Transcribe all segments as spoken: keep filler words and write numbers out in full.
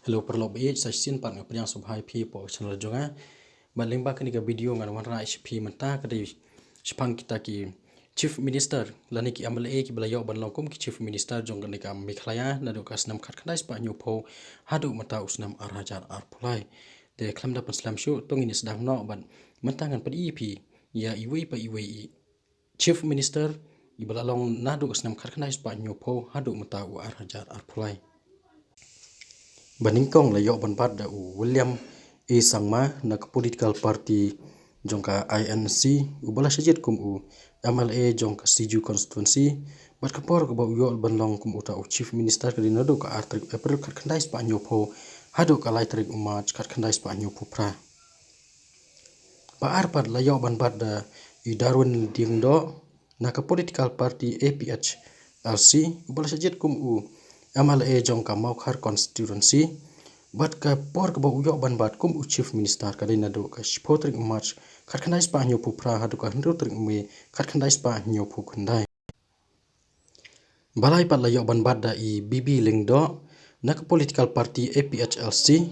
Hello paralok, ba ïeit, sa shisien pat nga pdiang sngewbha ïa phi hapoh channel jong nga. Bad lyngba kane ka video ngan wanrah ïa phi mynta ka dei shaphang kita ki Chief Minister lane ki M L A kiba la ïoh ban long kum ki Chief Minister jong kane ka Meghalaya naduh ka snem khatkhyndai spah hynñiewphew haduh mynta u snem ar hajar arphew lai. Te khlem da pynslem shuh, to ngin ïa sdang noh bad mynta ngan pyni ïa phi ïa iwei pa iwei i Chief Minister iba la long naduh ka snem khatkhyndai spah hynñiewphew haduh mynta u ar hajar arphew lai. Ba nyngkong la ïoh ban bat da u William A Sangma na ka political party jong ka I N C, uba la shah jied kum u M L A jong ka Siju constituency. Bad ka por kaba u ïoh ban long kum uta u Chief Minister ka dei naduh ka ar tarik April khatkhyndai spah hynñiewphew haduh ka lai tarik u March khatkhyndai spah hynñiewphew phra. Ba ar pat la ïoh ban bat da i Darwin Lyngdoh na ka political party A P H L C, uba la shah jied kum u M L A jong ka Mawkhar constituency. Bad ka por kaba u ïoh ban bat kum u Chief Minister ka dei naduh ka shiphew tarik March khatkhyndai spah hynñiewphew phra haduh ka hynriew tarik May khatkhyndai spah hynñiewphew khyndai. Ba lai pat la ïoh ban bat da i B B Lyngdoh na ka political party A P H L C,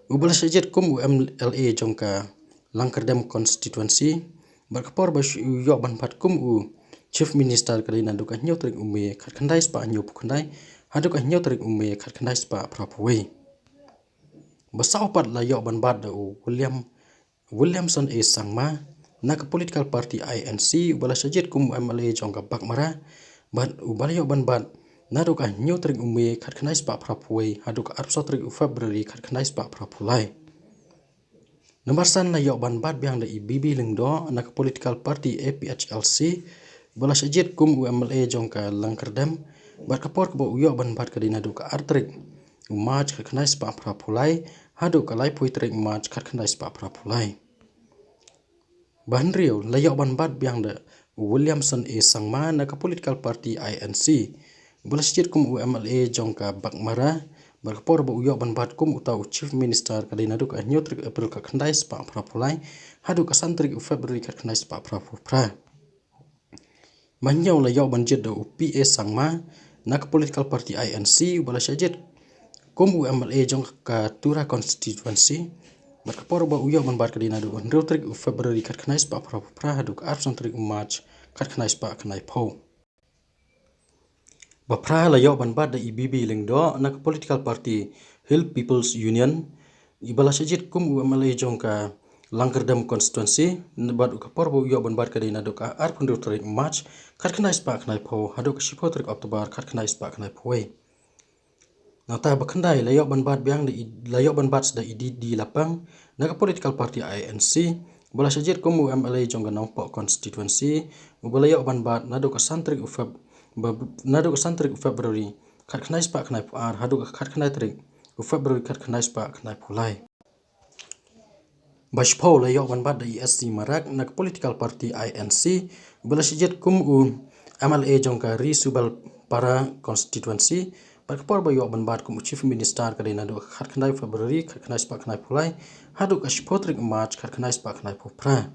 uba la shah jied kum u M L A jong ka Langkyrdem constituency. Bad ka por ba u ïoh ban bat kum u Chief Minister ka dei naduh ka hynñiew tarik u May khatkhyndai spah hynñiewphew khyndai haduh ka hynñiew tarik u May khatkhyndai spah phraphew wei. Ba saw pat la ïoh ban bat da u William Williamson A Sangma na ka political party I N C, uba la shah jied kum u M L A jong ka Baghmara. Bad uba la ïoh ban bat naduh ka hynñiew tarik u May khatkhyndai spah phraphew wei haduh ka arphew saw tarik u February khatkhyndai spah phraphew lai. Nambar san la ïoh ban bat biang da i B B Lyngdoh na ka political party A P H L C, uba la shah jied kum u M L A jong ka Langkyrdem. Bad ka por kaba u ïoh ban bat ka dei naduh ka ar tarik u March khatkhyndai spah phraphew lai haduh ka laiphew tarik March khatkhyndai spah phraphew lai. Ba hynriew la ïoh ban bat biang da u Williamson A Sangma na ka political party I N C, uba la shah jied kum u M L A jong ka Baghmara. Bad ka por ba u ïoh ban bat kum uta u Chief Minister ka dei naduh ka hynñiew tarik April khatkhyndai spah phraphew lai haduh ka san tarik u February khatkhyndai spah phraphew phra. Ba hynñiew la ïoh ban jied da u P A Sangma na ka political party I N C, uba la shah jied kum u M L A jong ka Tura constituency. Bad ka por ba u ïoh ban bat ka dei naduh ka hynriew tarik u February khatkhyndai spah phraphew phra haduh ka arphew san tarik u March khatkhyndai spah khyndaiphew. Ba phra la ïoh ban bat da i B B Lyngdoh na ka political party Hill People's Union, iba la shah jied kum u M L A jong ka Langkyrdem constituency. Bad ka por ba u ïoh ban bat ka dei naduh ka arphew hynriew tarik March khatkhyndai spah khyndaiphew haduh ka shiphew tarik October khatkhyndai spah khyndaiphew wei. Nangta ba khyndai la ïoh ban bat biang da i, la ïoh ban bat da i D D Lapang na ka political party I N C, uba la shah jied kum u M L A jong ka Nongpoh constituency, uba la ïoh ban bat naduh ka san tarik u Feb, ba, naduh ka san tarik u February khatkhyndai spah khyndaiphew ar haduh ka khatkhyndai tarik u February khatkhyndai spah khyndaiphew lai. Ba shiphew la ïoh ban bat da i S C Marak na ka political party I N C, uba la shah jied kum u M L A jong ka Ri Subelpara constituency. Bad ka por ba ïoh ban bat kum u Chief Minister ka dei naduh ka khatkhyndai February khatkhyndai spah khyndaiphew lai haduh ka shiphew tarik March khatkhyndai spah khyndaiphew phra.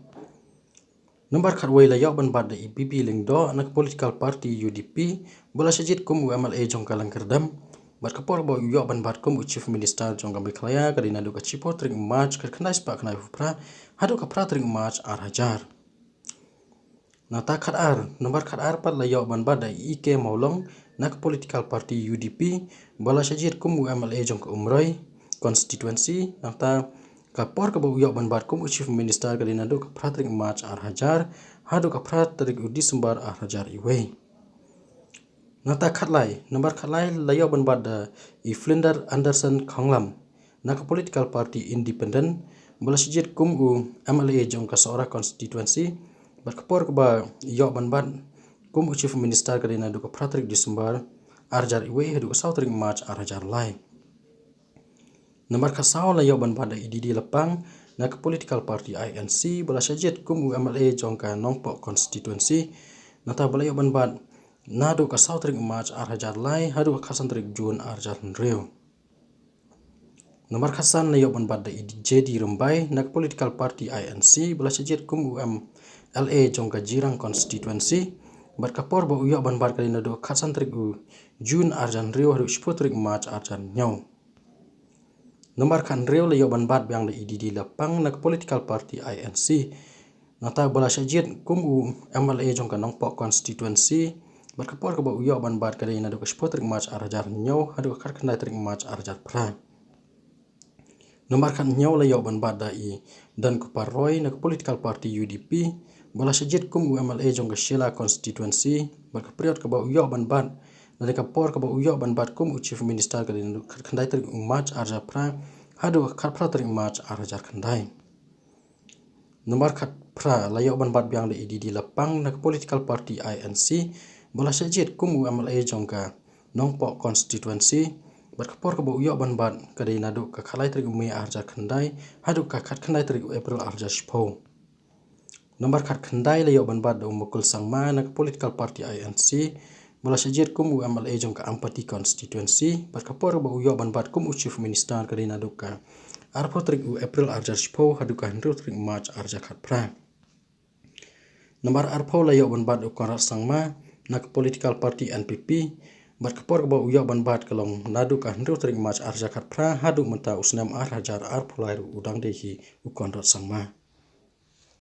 Nambar khatwei la ïoh ban bat da i B B Lyngdoh na ka political party U D P, uba la shah jied kum u M L A jong ka Langkyrdem. Bad ka por ba u ïoh ban bat kum u Chief Minister jong ka Meghalaya ka dei naduh ka shiphew tarik March khatkhyndai spah khyndaiphew phra haduh ka phra tarik March ar hajar. Nangta khatar, nambar khatar pat la ïoh ban bat da i E K Mawlong na ka political party U D P, uba la shah jied kum u M L A jong ka Umroi constituency. Nangta ka por kaba u ïoh ban bat kum u Chief Minister ka dei naduh ka phra tarik March ar hajar haduh ka phra tarik u December ar hajar iwei. Nangta khatlai, nambar khatlai la ïoh ban bat da i Flinders Anderson Khonglam na ka political party Independent, uba la shah jied kum u M L A jong ka Sohra constituency. Bad ka por kaba ïoh ban bat kum u Chief Minister ka dei naduh ka phra tarik December ar hajar iwei haduh ka saw tarik March ar hajar lai. Nambar khatsaw la ïoh ban bat da i D D Lapang na ka political party I N C, uba la shah jied kum u M L A jong ka Nongpoh constituency. Nangta ba la ïoh ban bat naduh ka saw tarik March ar hajar lai haduh ka khatsan tarik June ar hajar hynriew. Nambar khatsan la ïoh ban bat da i J D Rymbai na ka political party I N C, uba la shah jied kum u M L A jong ka Jirang constituency. Bad ka por ba u ïoh ban bat ka dei naduh ka khatsan tarik u June ar hajar hynriew haduh shiphew tarik March ar hajar hynñiew. Nambar khat hynriew la ïoh ban bat biang da i D D Lapang na ka political party I N C. Nangta ba la shah jied kum u M L A jong ka Nongpoh constituency bad ka por kaba u ïoh ban bat ka dei naduh ka shiphew tarik March ar hajar hynñiew haduh ka khatkhyndai tarik March ar hajar phra. Nambar khat hynñiew la ïoh ban bat da i Donkupar Roy na ka political party U D P ba la shah jied kum u M L A jong ka Shella constituency bad ka period kaba u ïoh ban bat lane ka por kaba u ïoh ban bat kum u chief minister ka dei naduh ka khatkhyndai tarik u March ar hajar phra haduh ka khatphra tarik March ar hajar khyndai. Nambar khat phra la ïoh ban bat biang da i D D Lapang na ka political party I N C ba la shah jied kum u M L A jong ka Nongpoh constituency bad ka por kaba u ïoh ban bat ka dei naduh ka khatlai tarik u May ar hajar khyndai haduh ka khatkhyndai tarik u April ar hajar shiphew. Nambar khat khyndai la ïoh ban bat da u Mukul Sangma na ka political party I N C ba la shah jied kum u M L A jong ka Ampati constituency bad ka por kaba u ïoh ban bat kum u chief minister ka dei naduh ka arphew tarik u April ar hajar shiphew haduh ka hynriew tarik March ar hajar khatphra. Nambar arphew la ïoh ban bat da u Conrad Sangma na ka political party N P P bad ka por kaba u ïoh ban bat ka long naduh ka hynriew tarik March ar hajar khatphra haduh mynta u snem ar hajar arphew lai ruh u dang dei hi u Conrad Sangma.